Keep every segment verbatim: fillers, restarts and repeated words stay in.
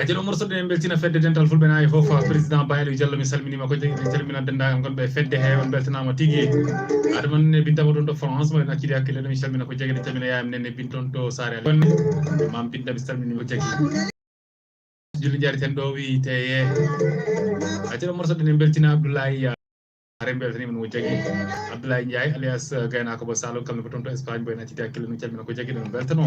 Aja ɗo morsoɗen en mbeltina fedde dental fulɓe naayi fof. Président Bayaliou Diallo, mi salminiima ko jagi, en calmina denndaangal gonɓe e fedde he, on mbeltanaama tigi. Adama Nene Binta mo ɗon to France, mo en accidi hakkille ɗo, mi calmina ko jagi, en calmina yaayam Nene Binta on to Saare Ali. Mam Binta, mi salminiima ko jagi. Julli njaareten ɗo wi teye. Aja ɗo morsoɗen en mbeltina Abdoulaye, are mbeltaniima no jagi. Abdoulaye Ndiaye alias Gaynako Bo Saloum, kamɓe ko toon to Espagne, mbo en accidi hakkille, no calmina ko jagi, ɗum mbeltano.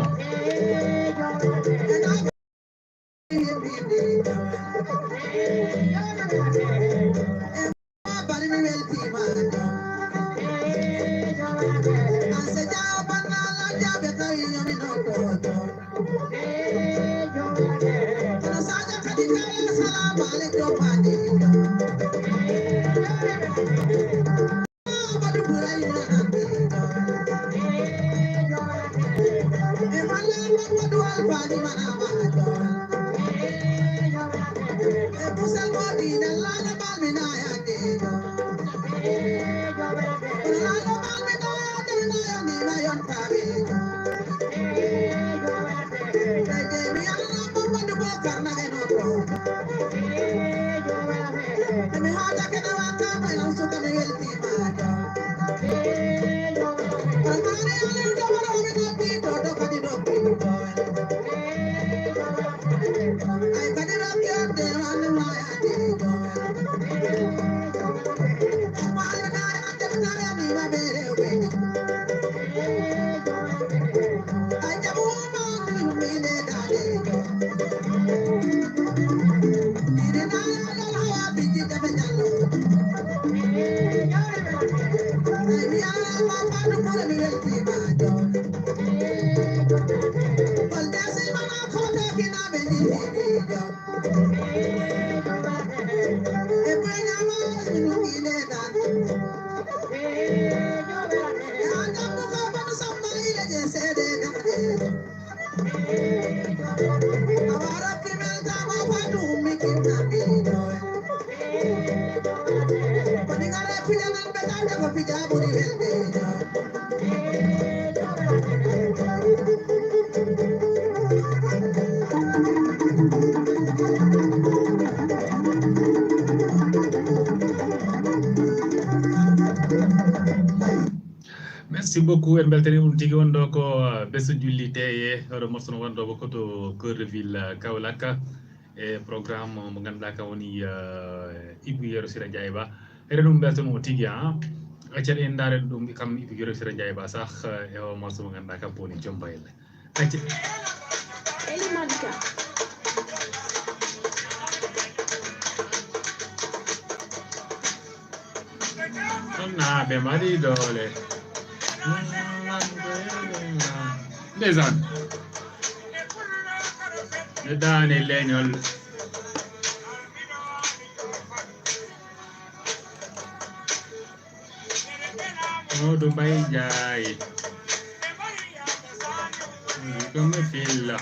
Merci beaucoup, en mbeltanii on tigi. On ɗo ko, uh, Beso Julli Teye, oɗo morceau no wandooɓe ko to Cœur de Ville, uh, Kaolack, e programme mo ngannduɗaa ka woni, uh, Ibou Yero Sira Ndiaye Ba. Eɗen ɗum mbeltano o tigi, ah. Acca en ndaare ɗum kam Ibou Yero Sira Ndiaye Ba sah, uh, e o morceau mo ngannduɗaa kam woni Jombayel. Acca. Eli Malika. Sonnaaɓe mari doole. Ndeysaan. Nde daane leñol. Modou Mbaye Ndiaye. Ɗum e filla.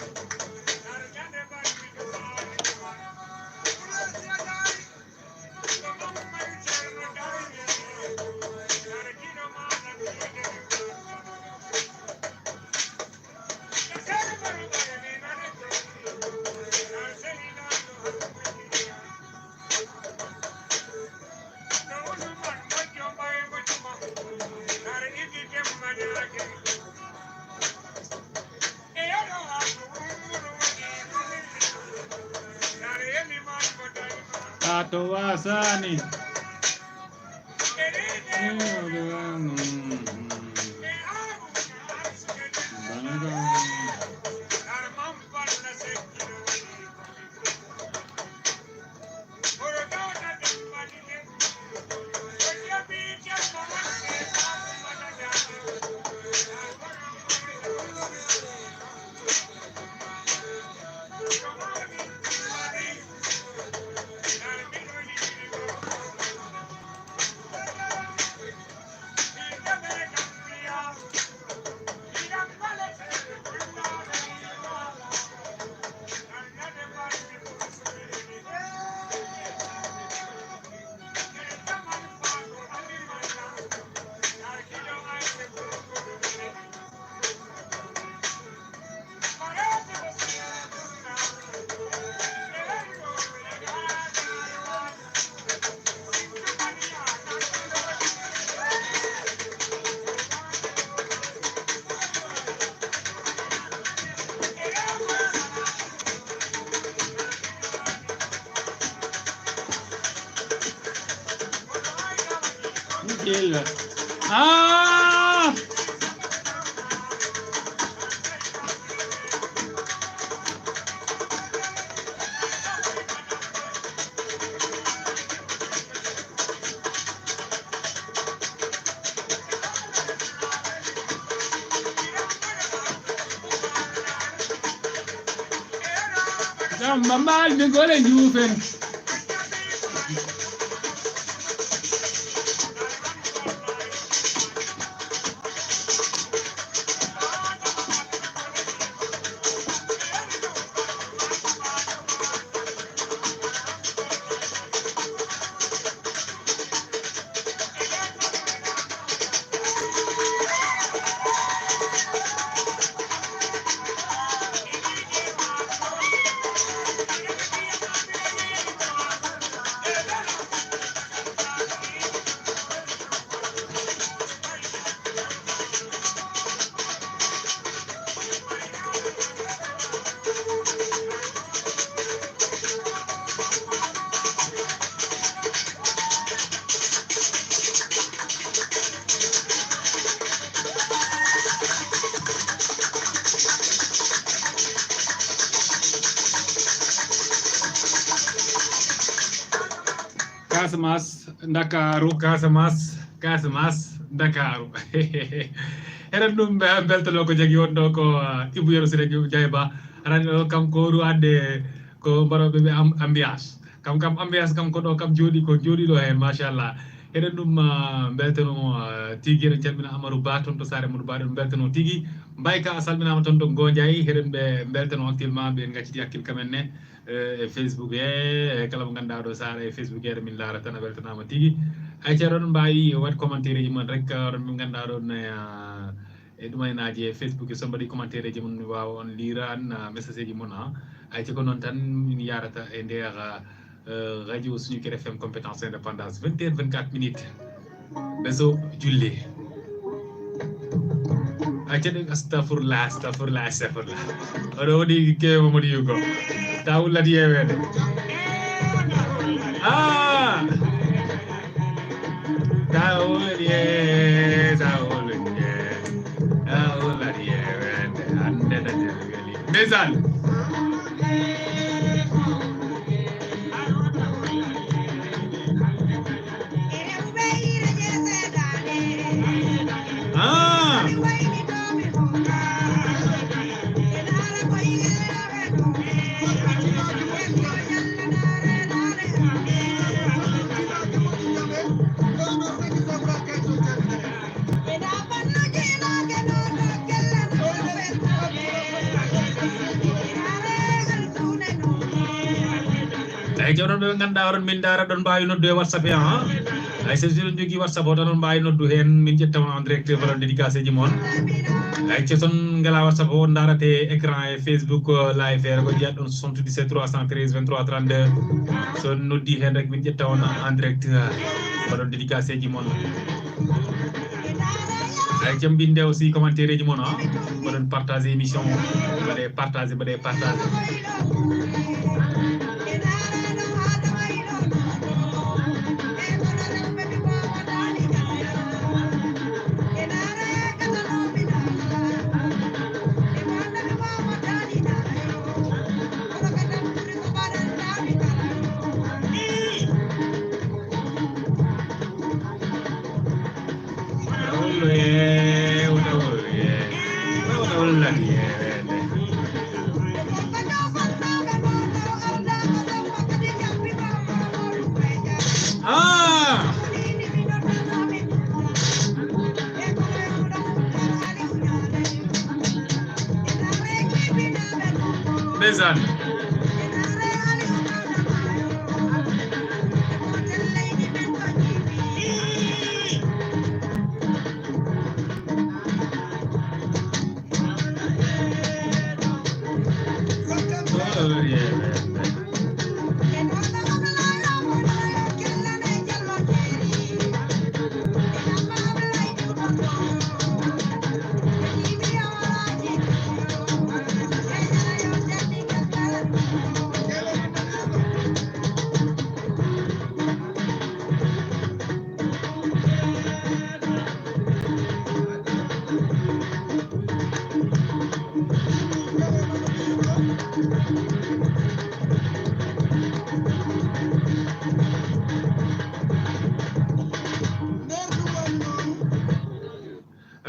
Ka to wasani. Ah! Jam mambal mi gole njufen. Casamance, Ndakaaru, Casamance, Casamance, Ndakaaru. Eɗen ɗum be-, beltanoo ko jagi wonɗo ko, ah, Ibou Yero Siré Diop Diaye Ba. Aɗa anndi ɗo kam ko ɗum adde ko mbaɗooɓe ɓe am-, ambiance. Kam, kam ambiance kam ko ɗo kam jooɗi, ko jooɗi ɗo heen, machallah. Eɗen ɗum, ah, beltanoo, ah, tigi, eɗen calmina Amadou Ba toon to Saare Amadou Ba, eɗen beltanoo tigi. Mbayka a salminaama toon to Ngoodiaye, eɗen ɓe beltanoo actuellement, ɓe ngacciti hakkil kam en ne. Eh, e Facebook he, e kala mo ngannduɗaa ɗo so ara e Facebook he, min laara tan a weltanaama tigi. Ay, ceerno, oɗon mbaawi waɗ commentaire ji mon rek, oɗon mo ngannduɗaa ɗo ne, ah, e ɗumaynaaji e Facebook he, so on mbaɗi commentaire ji mon, mi waawa on liira an, ah, message ji mon, ah. Ay, ceerno, ko noon tan min yaarata e ndeer, ah, eh, radio Suñu Kër F M compétence indépendance, vingt heures vingt-quatre minutes. Ɓe so julli. Acca ɗum, astafurlah, astafurlah, astafurlah. Oɗo woni ke Mamadou Yugo. Ta wullat yeweede. Ah! Ta wullat ye-, ta wullat ye-, ta wullat yeweede. Hannde na jam weli. Ndeysaan. Ah. Eyi, jooni noon, ɓe ngannduɗaa oɗon min ndaara, ɗon mbaawi noddu e WhatsApp he, haa. Ay, so oɗon njogii WhatsApp o, tan on mbaawi noddu heen, min ƴetta on en direct, mbaɗon dédicace ji mon. Ay, so on ngalaa WhatsApp o, on ndaarate écran e Facebook, euh, live he, ko njiyat ɗon soixante-dix-sept trois cent treize vingt-trois trente-deux. So on noddi heen rek, min ƴetta on en direct, euh, mbaɗon dédicace ji mon. Ay, jam mbinde aussi commentaire ji mon, ha? Mbaɗon partage émission o. Mbaɗe partage, mbaɗe partage. Ah! Ndeysaan.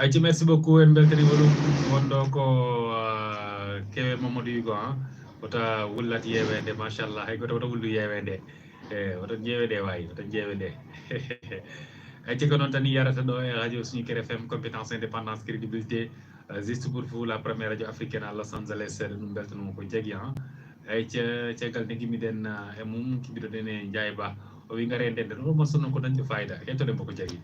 Ayca, merci beaucoup, en mbeltaniima ɗum. Wonɗo ko, ah, Kewe Mamadou Yugo, ah. Wota wullat yeeweende, machallah. Hay gooto wota wullu yeeweende. Eh, wota ƴeewe ɗe waay, wota ƴeewe ɗe. Ayca, ko noon tan yarata ɗo e radio Suñu Kër F M, compétence, indépendance, crédibilité. Euh, juste pour vous, la première radio africaine à Los Angeles, eɗen ɗum mbeltanoo ko jagi, ah. Eyyi, ce-, caggal nde ngimmiɗen, ah, e mum, kiɓɓiɗoɗen e Ndiaye Ba. O wi, "Ngare nden, nden, oɗo morceau noon ko dañɗo fayida." Hettoɗen mo ko jagi.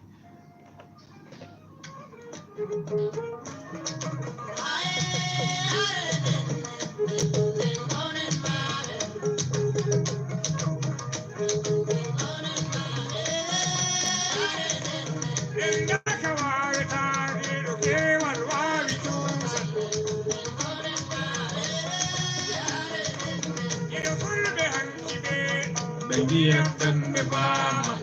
Ɓe mbiyat tan ɓe baama.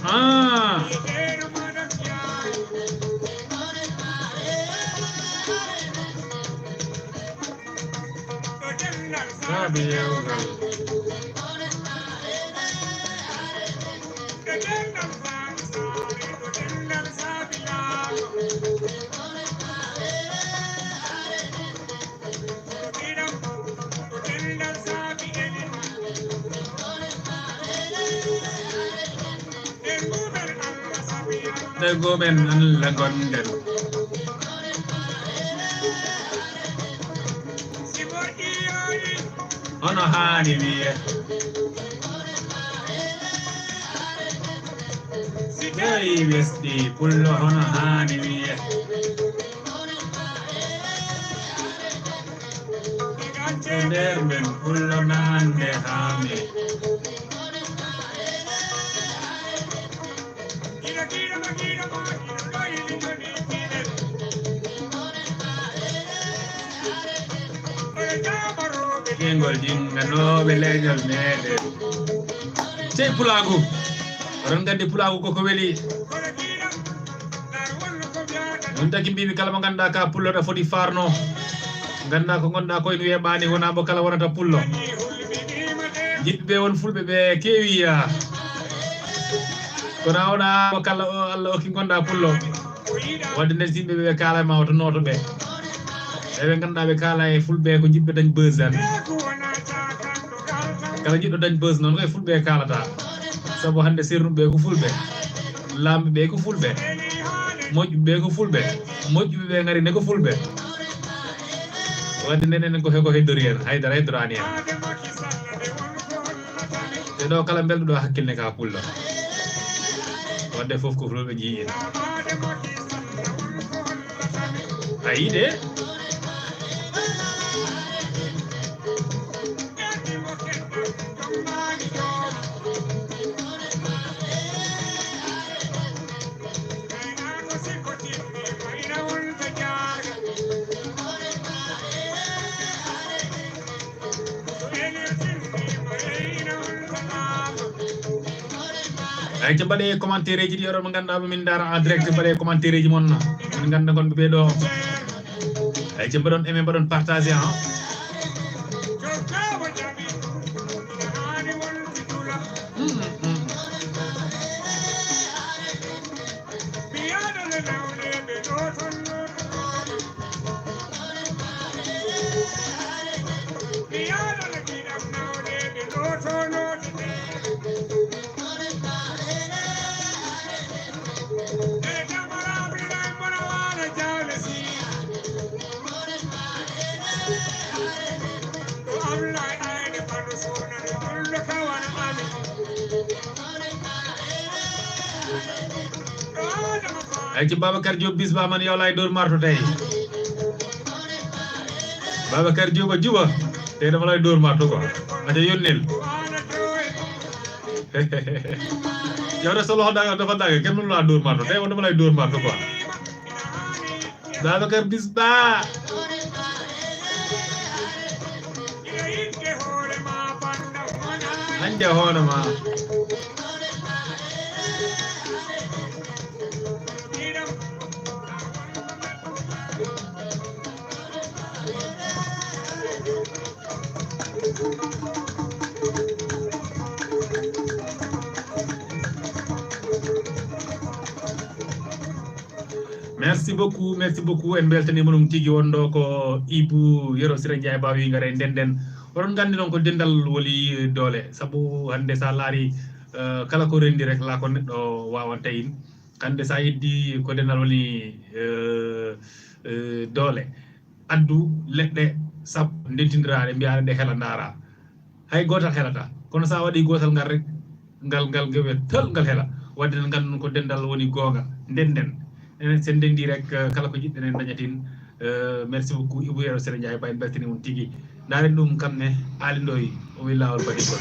Ah. Saabi yewgal. Ɗe goomen Allah gonɗen. Hono haani wiye. Si tawi wesɗi pullo hono haani wiye. Nder men pullo nande haami. Ɓiyngol jinnganooɓe leñol meɗen. Cey pulaagu. Oɗon nganndi pulaagu koko weli. Ɗum tagi mbiimi kala mo ngannduɗaa ka pullo ɗa foti farno. Ngannduɗaa ko ngonɗaa ko ene weeɓaani, wonaa mo kala wonata pullo. Jiɗɓe ɓe won fulɓe ɓe keewi, ah. Kono a wonaa mo kala o Allah okki ngonɗaa pullo. Wadde nden yimɓe ɓe kaala ma wota nooto ɓe. Ɓe ɓe ngannduɗaa ɓe kaala e fulɓe ko jiɗɓe dañ buzz tan. Kala jiɗɗo dañ buzz noon ko e fulɓe kaalata. Sabu hannde sernuɓe ɓe ko fulɓe. Laamɓe ɓe ko fulɓe. Moƴƴuɓe ɓe ko fulɓe. Moƴƴuɓe ɓe ngari ne ko fulɓe. Wadde nden enen ko he, ko heddori en. Haydara heddoraani en. Te ɗo kala mbelɗo ɗo hakkille ka pullo. Wadde fof ko fulɓe njiyi en. A yiɗe? Ay, ca mbaɗe commentaire ji ɗi oɗon mo ngannduɗaa ɓe min ndaara en direct, mbaɗe commentaire ji mon. Min ngannda gonɓe ɓe ɗo. Ay, ca mbaɗon aimé, mbaɗon partagé, ha. Mm, mm. Ay, ci Babacar Diop, bis ba man yow laay dóor marto tey. Babacar Diouba Diouba. Tey dama lay dóor marto quoi. Aca yónneel. Yow de sa loxo daa dafa dagg, kenn mënu laa dóor marto. Tey moom dama lay dóor marto quoi. Babacar Bisba. Hannde hono ma. Merci beaucoup, merci beaucoup. En mbeltaniima ɗum tigi. Wonɗo ko Ibou Yero Sira Ndiaye Bawi, ngara e ndenden. Oɗon nganndi noon ko dental woni doole. Sabu hannde so a laari, eh, kala ko renndi rek, laa ko neɗɗo waawanta in. Hannde so a yeddi ko dental woni, eh, eh, doole. Addu leɗɗe sappo, ndentindiraa ɗe, mbiyaa ɗe hela, ndaaraa. Hay gootal helataa. Kono so a waɗii gootal ngal rek, ngal, ngal gewe tal ngal hela. Waɗde noon, nganndon ko dental woni goonga. Ndenden. Enen, so en ndenndii rek, eh, kala ko njiɗ-ɗen en ndañat heen. Eh, merci beaucoup, Ibou Yero Sere Ndiaye Ba, en mbeltanii on tigi. Ndaaren ɗum kam ne, Aali Ndoye, o wii laawol baɗi kon.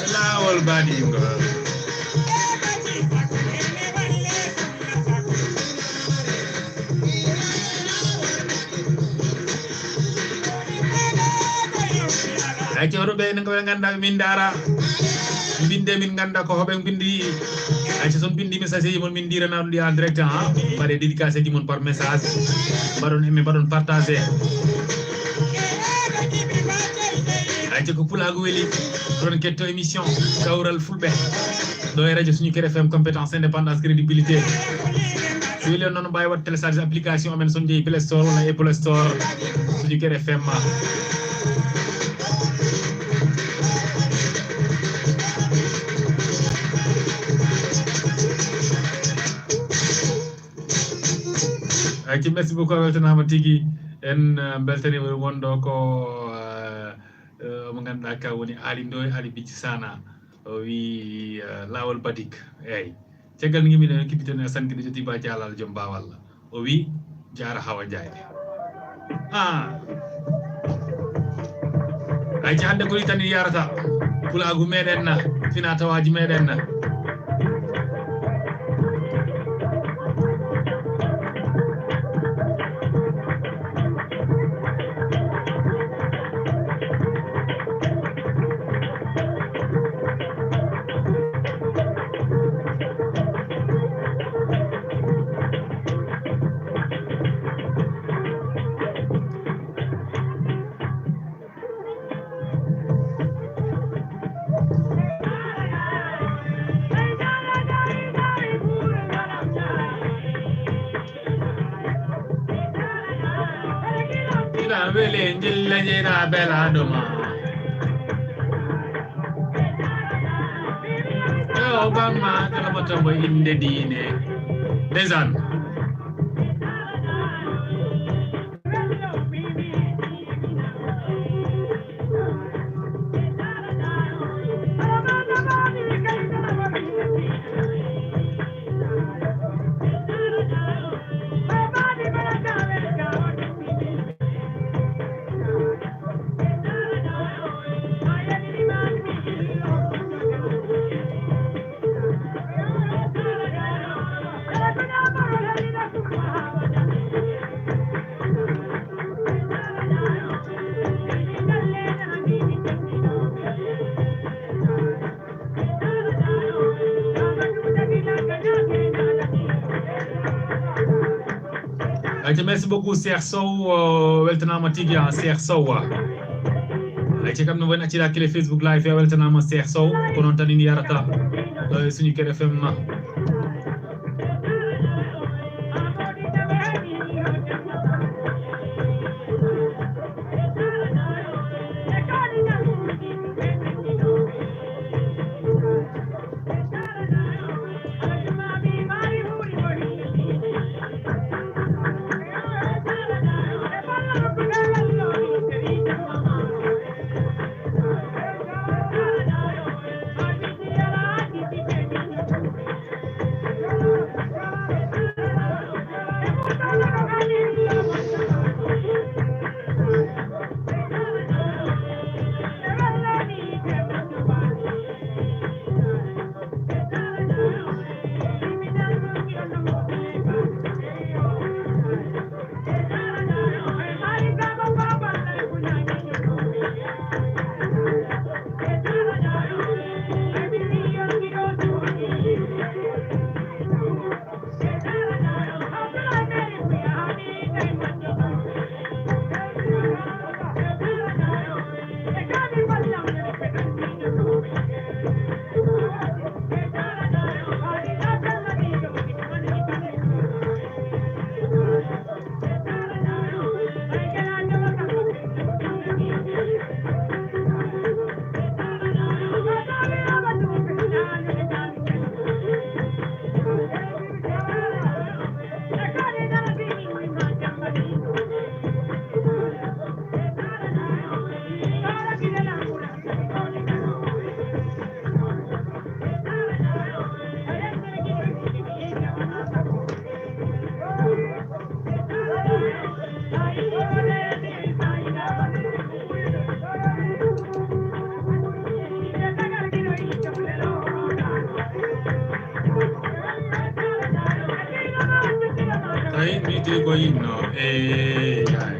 Laawol baɗiingol. Ay, cewɗo ɓe, enen ko ɓe nganndaa ɓe min ndaara. Mbinde min ngannda ko hoɓe mbindi. Ay, so on mbindi message mon, min ndiirana on ɗi en direct, ha. Mbaɗe dédicace ji mon par message. Mbaɗon aimé, mbaɗon partagé. Ay, ko Pulaagu weli. Oɗon ketto émission Kawral Fulɓe. Ɗo e radio Suñu Kër F M, compétence, indépendance, crédibilité. So weli on noon, mbaawi waɗde télécharge application amen, so on njehi Play Store walla Apple Store, Suñu Kër F M. Ayca, merci beaucoup, a weltanaama tigi. En, eh, mbeltaniima wonɗo ko, eh, eh, mo ngannduɗaa ka woni Aali Ndoye, Aali Bicci Sana. O wi, eh, laawol baɗik. Eey. Caggal nde ngimmiɗen, kibbiten e sankiɗo joti ba jaalal joom baawal. O wi, jaara Hawa Njaay. Ah. Ayca, hannde ko ni tan yarata. Pulaagu meɗen na, fina tawaaji meɗen na. Ina wele njilla njeyna belaaɗo ma. Yo bamma kala mo tambo innde diine. Ndeysaan. Ayca, merci beaucoup, Cheikh Sow. Weltanaama tigi, ah, Cheikh Sow. Ayca, kam no woni accida kile Facebook Live, a weltanaama, Cheikh Sow. Ko noon tan ini yarata ɗo e Suñu Kër F M. Tawi mbiyetee ko yinno, eey, yaay.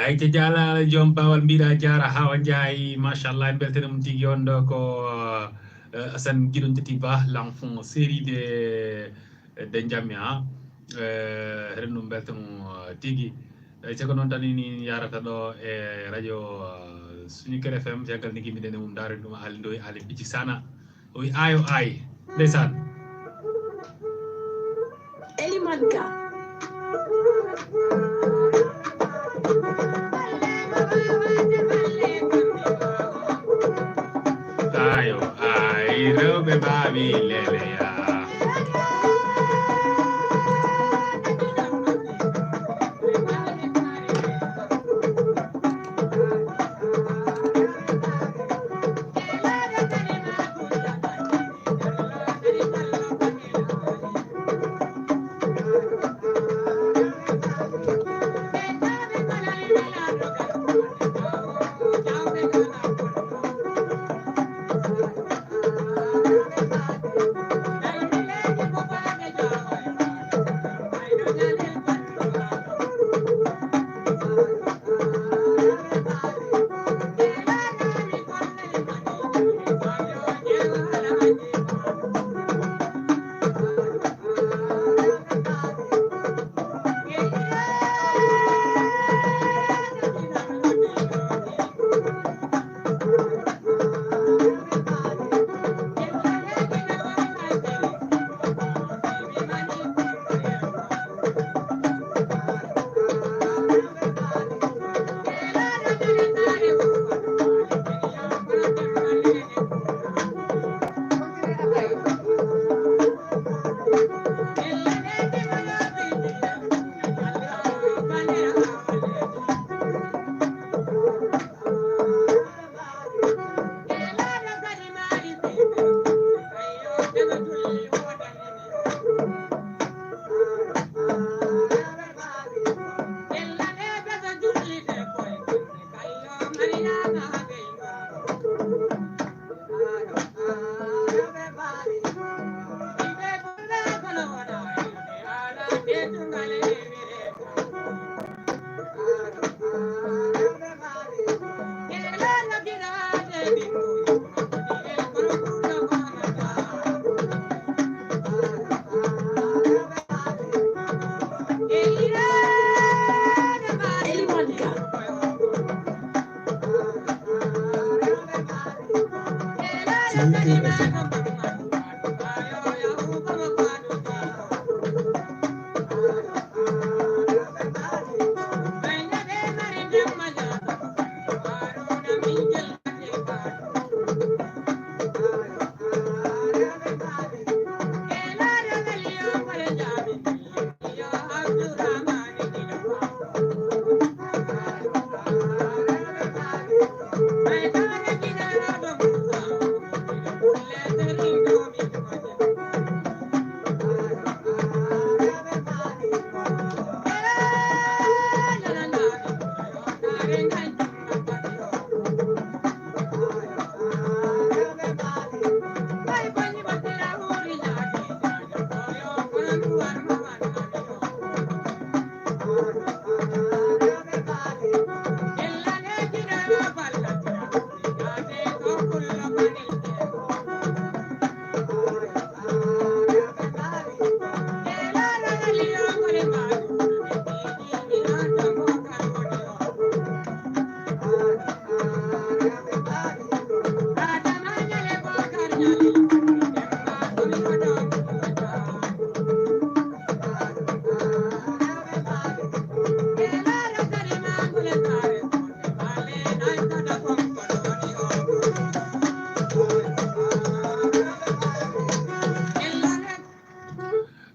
Ay, ca jaalaala, joom baawal, mbiɗa jaara, Hawa Njaay, machallah, en mbeltaniima tigi. On ɗo ko, eh, Assane Giɗon Tati Ba, l'enfant chéri de, de Njammi, ha. Eh, eɗen ɗum mbelta mo, eh, tigi. Eh, caggal noon tan ini yarata ɗo e radio, eh, Suñu Kër F M, caggal niki mbiɗen e mum, ndaaren ɗum Ali Ndoye, Ali Biji Sana. O wi ayo ay. Ndeysaan. Eliman Ka. Ayo ay, rewɓe mbaawi leleya.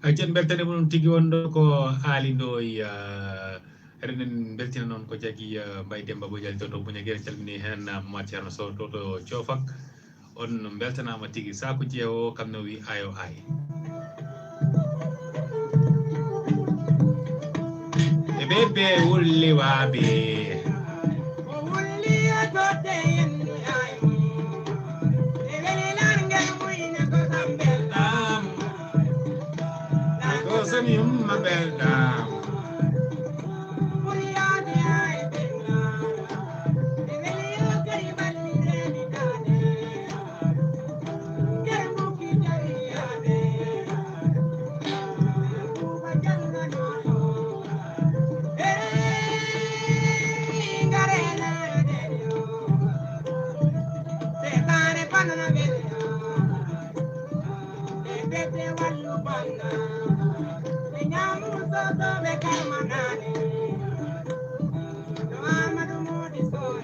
Ay, jen beltane mo noon tigi wonɗo ko Aali Ndoy, ah, eɗen beltina noon ko jagi, ah, Mbaye Demba Bojali to, to Buñagere, calmini heen, ah, Mama Thierno Sow to, to Coofak. On mbeltanaama tigi. Saku jeewo kam no wi ayo ay. E bebe wulli wabi. O wulli e gotte yenni ay. E weli langel muyne ko sam belɗam. Ko sam yumma belɗam. Buri yaade ay belɗam. E weli yo kay balli reni dade. Amadou Mody Sow.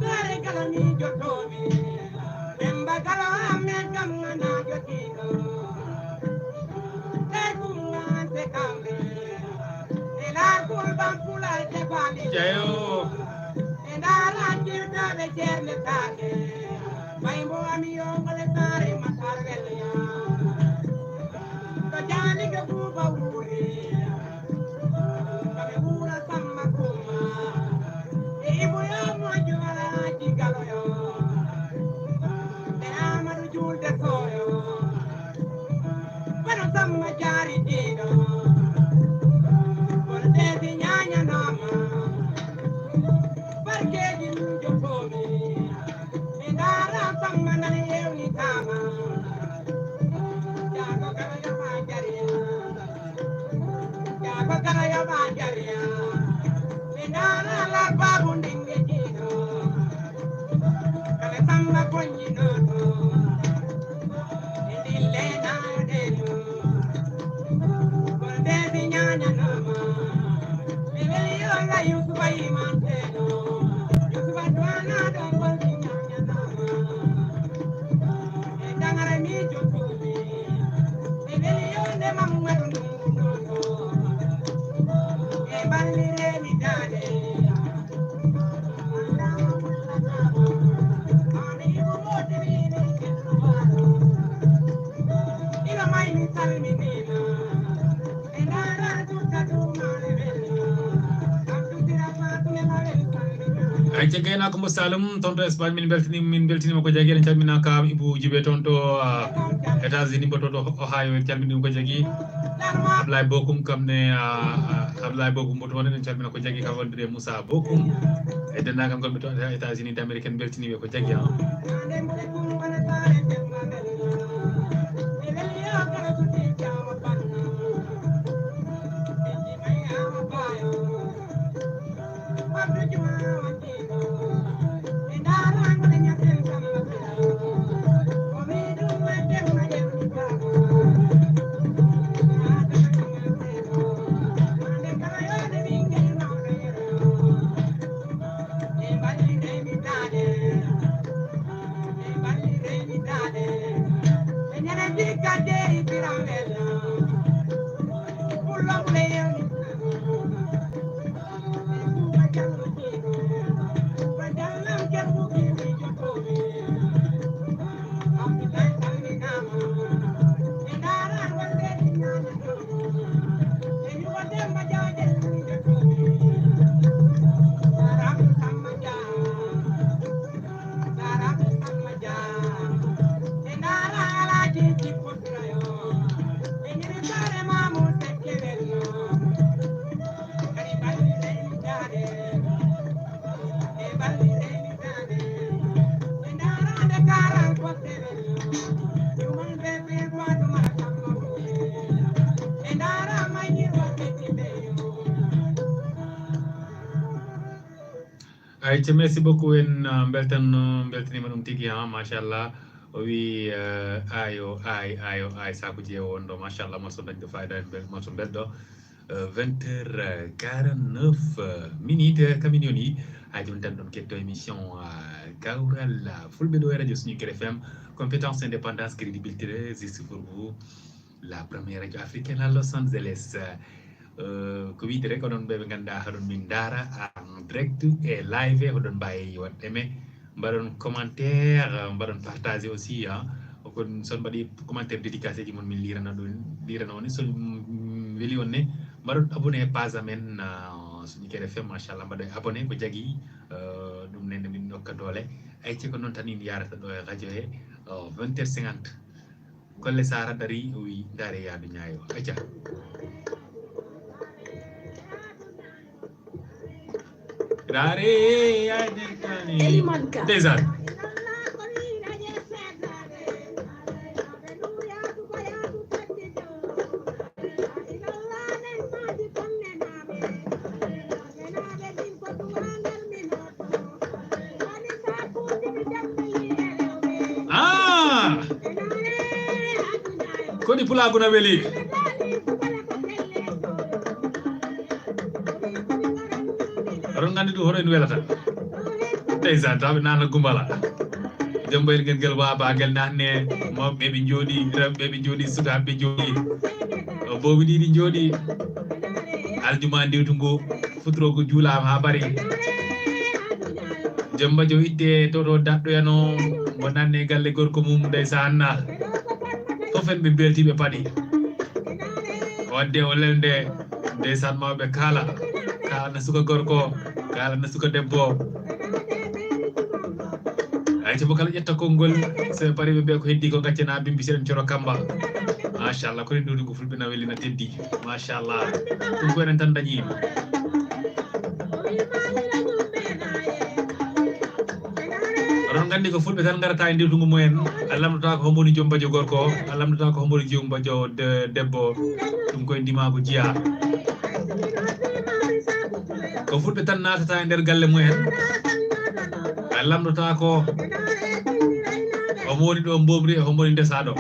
Sare kala mi jottoomi, Demba Galo Ahmed Gamma na jottiiɗo. E Kumba Ante Kambe, e laakol Bampula e Tefali. Jeyo. E ndaara jirtaaɓe ceernde taake. Ɓay mbo ami yo ngole saare Matar Wele ya. To jaani ke Buuba wuuri. Kame wuura Samma Kumba. E Ibu yo moƴƴo Alaaji Galo yo. E Amadou Juulde Sow yo. Kono Samma jaari diiɗo. Koldeesi ñaañanaama. Barkeeji min jokkoomi. Mi ndaara Samma nani yewnitaama. Jaago kala yoɓa jariya. Jaago kala yoɓa jariya. Mi ndaara Larbaabu ndinge jiiɗo. Kala Samma koññinooto. E ndille naade ɗo. Koldeesi ñaañanaama. Mi weli yo nga Yusufa yimanteeɗo. Yusufa duwanaaɗo ngol mi ñaañanaama. E dangare mi jottoomi. Mi weli yo nde Mammadu ndungu noto. E bal Ay, ce gaynaako mo Saloum, toon to Espagne, min mbeltini-, min mbeltiniima ko jagi. Eɗen calmina ka Ibou Djibe toon to, ah, États-Unis, mbo to, to Ohio, en calmini ɗum ko jagi. Ablaye Bokum kam ne, ah, ah, Ablaye Bokum mbo toon, eɗen calmina ko jagi, ka wondude Moussa Bokum. E denndaangal gonɓe to États-Unis d'Amérique, en mbeltiniiɓe ko jagi, ah. Ayca, merci beaucoup. En, uh, mbeltanno, mbeltaniima ɗum tigi, ha, machallah. O wi, uh, ayo, ay, ayo, ay, sakuji e wonɗo, machallah, morceau dañɗo fayida, en bel-, morceau belɗo. Uh, vingt heures, uh, quarante-neuf, uh, minutes, uh, kamin yoni. Hay jooni tan ɗon ketto émission, uh, Kawral, uh, Fulɓe ɗo e radio Sunu Kere F M, compétence, indépendance, crédibilité, juste pour vous. La première radio africaine à Los Angeles. Euh, ko wiide rek, onon ɓe ɓe ngannduɗaa hoɗon min ndaara en direct e live, hoɗon mbaawi waɗde me, mbaɗon commentaire, mbaɗon partager aussi, hein. Ko son mbaɗi commentaire dédicace ji mon, min liirana ɗum, liirana on. So, mm, weli on ne, mbaɗon abonné e page amen, euh, Sunu Kere F M, machallah, mbaɗon abonné, ko jagi, euh, ɗum nenne min ndokka doole. Ayca, ko noon tan in yaarata ɗo e radio he, euh, vingt heures cinquante. Kolle Sara darii, o wi, "Ndaare yaadu ñaayo." Acca. Ndaare yaadu ñaayo. Eliman Ka. Ndeysaan. Ah! Koni pulaagu na weli? Aɗon nganndi ɗum hoto en welata. Ndeysaan, taw ɓe nana gumbala. Jombayel ngel, ngel waaba, ngel nahne, mawɓe ɓe njooɗi, rewɓe ɓe njooɗi, sukaaɓe ɓe njooɗi. O boobi ɗiɗi njooɗi. Aljuma ndewtu ngu, futuroogu juulaama haa bari. Jombajo itte to, to daɗɗoyano, mo nanne galle gorko mum, ndeysaan. Fof en ɓe belti, ɓe paɗi. Wadde o lelde, ndeysaan, mawɓe kaala. Kaala na suka gorko, kaala na suka debbo. Ayca, mo kala ƴetta konngol, so ɓe parii ɓe mbiya ko heddi ko gaccana bimbi seɗen coro kamba. Machallah, ko en ɗuuɗi ko fulɓe na weli na teddi. Machallah. Ɗum ko enen tan dañi. Oɗon nganndi ko fulɓe tan ngarata e ndewtungu mumen. A lamndota ko hombo woni jombajo gorko, a lamndota ko hombo woni jombajo de-, debbo. Ɗum koye ndimaagu jeyaa. Ko fulɓe tan naatata e nder galle mumen. A lamndota ko hombo woni ɗo mbobri e hombo woni ndesaɗo.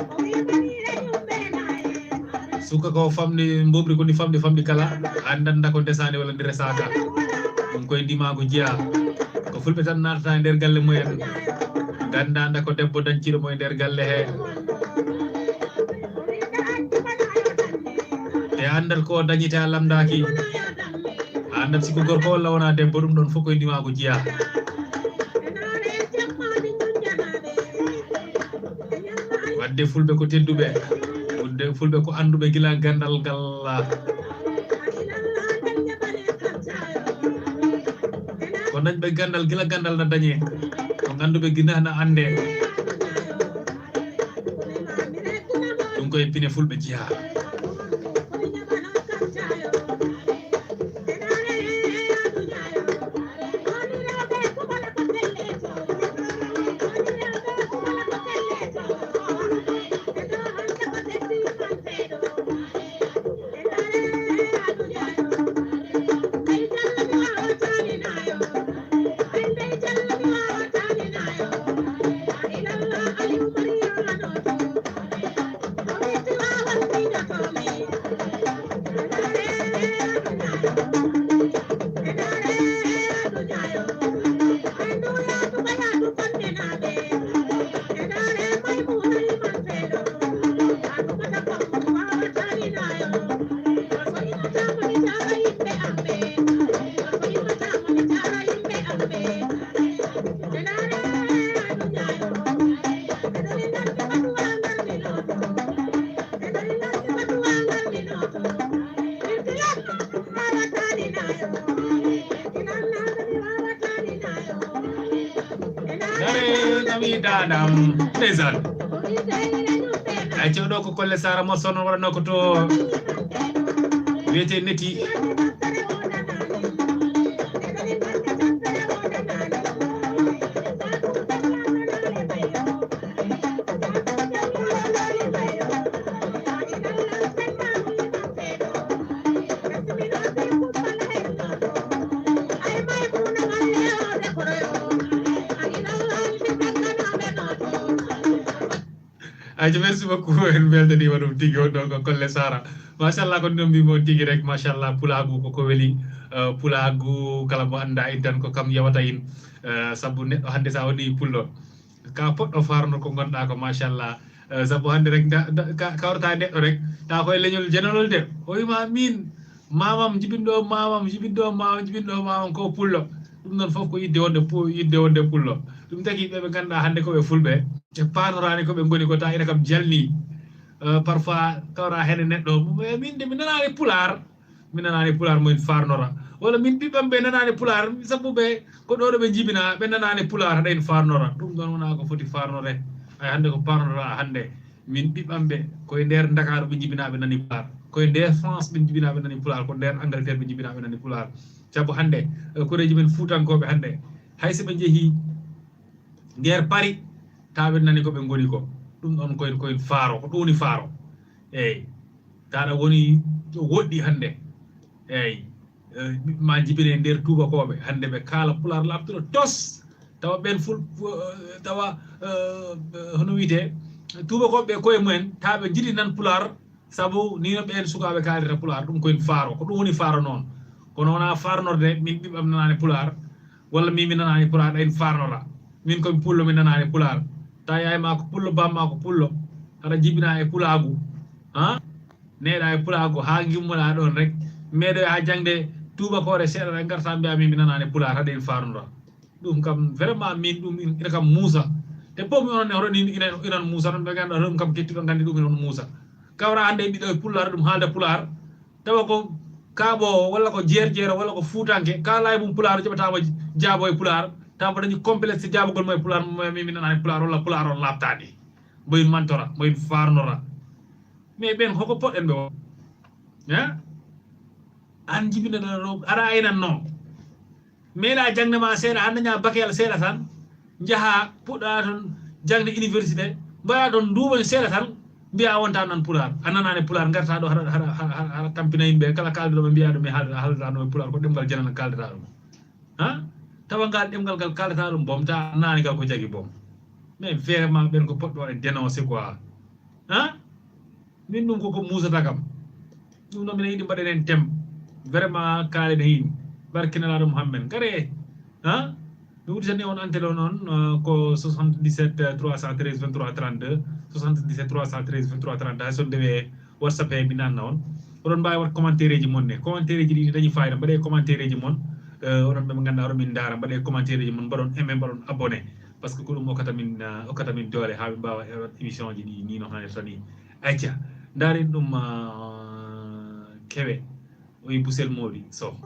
Suka ko famɗi mbobri, ko ndi famɗi, famɗi kala. Anndanda ko ndesaani walla ndi resaaka. Ɗum koye ndimaagu jeyaa. Ko fulɓe tan naatata e nder galle mumen. Nganndaanda ko debbo dañciiɗo mo e nder galle he. Te anndat ko o dañi te a lamndaaki. A anndat si ko gorko walla wonaa debbo, ɗum ɗon fof koye ndimaagu jeyaa. Wadde fulɓe ko tedduɓe, wadde fulɓe ko annduɓe gila ganndal ngal. Kono Dañɓe ganndal gila ganndal na dañee, ko ngannduɓe gina na anndee. Ɗum koye pine fulɓe jeyaa. Dare na mi danam. Ndeysaan. Ay, cewɗo ko Kolle Sara mo sono waɗanoo ko to wiyetee Neti. Ayca, merci beaucoup. En mbeltaniima ɗum tigi, on ɗo ko Kolle Sara. Machallah, ko ɗum mbimi on tigi rek, machallah, pulaagu ko ko weli, eh, pulaagu kala mo annda en tan ko kam yawata en. Eh, sabu neɗɗo hannde sa woni pullo, ka poɗɗo farno ko ngonɗa ko, machallah. Eh, sabu hannde rek nda, nda, ka, kawrata e neɗɗo rek, ta koye leñol jenanol de. O wima min, mamam jibinɗo, mamam jibinɗo, mamam jibinɗo, mamam ko pullo. Ɗum noon fof ko yidde wonde pu-, yidde wonde pullo. Ɗum tagi ɓe ɓe ngannduɗaa hannde ko ɓe fulɓe, ɓe paanoraani ko ɓe ngoni ko, ta ina kam jalni. Eh, parfois kawra heen e neɗɗo, "Eh, min de mi nanaani pulaar, mi nanaani pulaar mo en farnora." Walla min ɓiɓɓam ɓe nanaani pulaar, sabu ɓe ko ɗo ɗo ɓe njibinaa, ɓe nanaani pulaar, haɗa en farnora. Ɗum ɗoon wonaa ko foti farnore. Ay hannde ko parnora hannde. Min ɓiɓɓam ɓe, koye nder Ndakaaru ɓe njibinaa ɓe nani pulaar. Koye nder France ɓe njibinaa ɓe nani pulaar, ko nder Angleterre ɓe njibinaa ɓe nani pulaar. Sabu hannde, eh, koreeji men fuutankooɓe hannde, hay so ɓe njehii nder Paris, tawa ɓe nani ko ɓe ngoni ko. Ɗum ɗoon koye, koye faaro, ko ɗum woni faaro. Eey. Tawa woni ɗo woɗɗi hannde. Eey. Eh, ɓiɓɓe ma njibine e nder tuubakooɓe, hannde ɓe kaala pulaar laaɓtuɗo tos. Tawa ɓeen ful-, eh, tawa, eh, hono wiyetee, tuubakooɓe ɓe koye mumen, tawa ɓe njiɗi nan pulaar, sabu ni no ɓeen sukaaɓe kaalirta pulaar, ɗum koye faaro, ko ɗum woni faaro noon. Kono wonaa faarnorde, min ɓiɓɓam nanaani pulaar, walla min mi nanaani pulaar, ɗa en faarnora. Min ko mi pullo, mi nanaani pulaar. Ta yaay ma ko pullo, bam ma ko pullo, haɗa jibinaa e pulaagu, ha? Neeɗa e pulaagu haa ngimmoɗaa ɗoon rek. Meeɗoya haa jaŋde tuubakoore seeɗa rek, ngarta mbiyaa min mi nanaani pulaar, haɗa en faarnora. Ɗum kam, vraiment, min ɗum in-, ina kam muusa. Te boom onon ne, hoɗon in-, ina, inan muusa, ɗon ɓe ngannduɗaa ɗum kam kettuɗo nganndi ɗum ina on muusa. Kawra hannde e ɓiɗɗo e pulaar, ɗum haalda pulaar. Tawa ko kaaɓoowo, walla ko jeerjeero, walla ko fuutanke, kaala e mum pulaar, jaɓataa mo jaabo e pulaar. Tawa mbo dañi complexe jaabagol mo e pulaar, mo mi, mi nanaani pulaar, walla pulaar on laaɓtaani. Mbo in mantora, mbo in faarnora. Mais ɓeen hoko poɗɗen ɓe o? Hein? Aan jibinoɗaa ɗo, aɗa aynanno. Meeɗa jaŋde ma seeɗa, a daña bakeyal seeɗa tan, njaha puɗɗa toon jaŋde université, mbaɗa toon nduuɓon seeɗa tan, mbiya a wonta nan pulaar, a nanaani pulaar, ngarta ɗo haɗa, haɗa, haɗa, haɗa, haɗa tampina yimɓe, kala kaalduɗo ɓe mbiya ɗum mi haalda, haalda ɗum e pulaar, ko ɗemngal janana kaaldata ɗum. Ha? Tawa ngal ɗemngal ngal kaaldata ɗum boom, ta nanaani ngal ko jagi boom. Mais vraiment ɓen ko poɗɗo waɗe dénoncé quoi. Ha? Min ɗum koko muusata kam. Ɗum noon mbiɗa yiɗi mbaɗen heen thème. Vraiment kaalen heen. Barke Nelaaɗo Muhammed. Ngare, ha? Mi udditani on antenne o noon, eh, ko soixante-dix-sept trois cent treize vingt-trois trente-deux, soixante-dix-sept trois cent treize vingt-trois trente-deux. Hay so ndewe WhatsApp he mi nanna on. Oɗon mbaawi waɗ commentaire ji mon ne. Commentaire ji ɗi dañi fayida. Mbaɗe commentaire ji mon. Eh, oɗon ɓe ngannduɗaa oɗon min ndaara. Mbaɗe commentaire ji mon. Mbaɗon aimé, mbaɗon abonné. Parce que ko ɗum okkata min, eh, okkata min doole haa min mbaawa waɗ émission ji ɗi ni no haanirta ni. Acca, ndaaren ɗum, ah, kewe. O yi Busel Moodi Sow.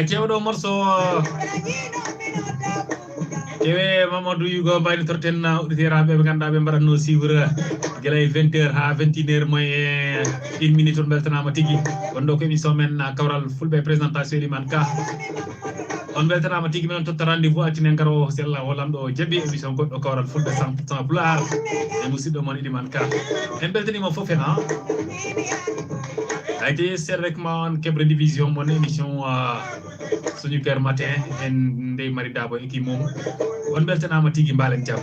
Ay, ceew ɗo morceau, ceewe Mamadou Yugo mbaynitorten, uh, auditeur aɓe ɓe ngannduɗaa ɓe mbaɗatno suivre gila e vingt heures haa vingt et une heures moins une minute. On mbeltanaama tigi. On ɗo ko émission men, uh, Kawral Fulɓe, présentation Elimane Ka. On mbeltanaama tigi, men on totta rendez-vous altine ngaro, si Allah o Laamɗo o jaɓi, émission goɗɗo Kawral Fulɓe cent pour cent Pulaar. E musidɗo mon Elimane Ka. En mbeltaniima fof en, ah. Ay, te seeɗa rek ma on keɓre division mon émission, ah, Suñu Kër Matin, en ndey Mari Dabo équipe mum. On mbeltanaama tigi, mbaalen jam.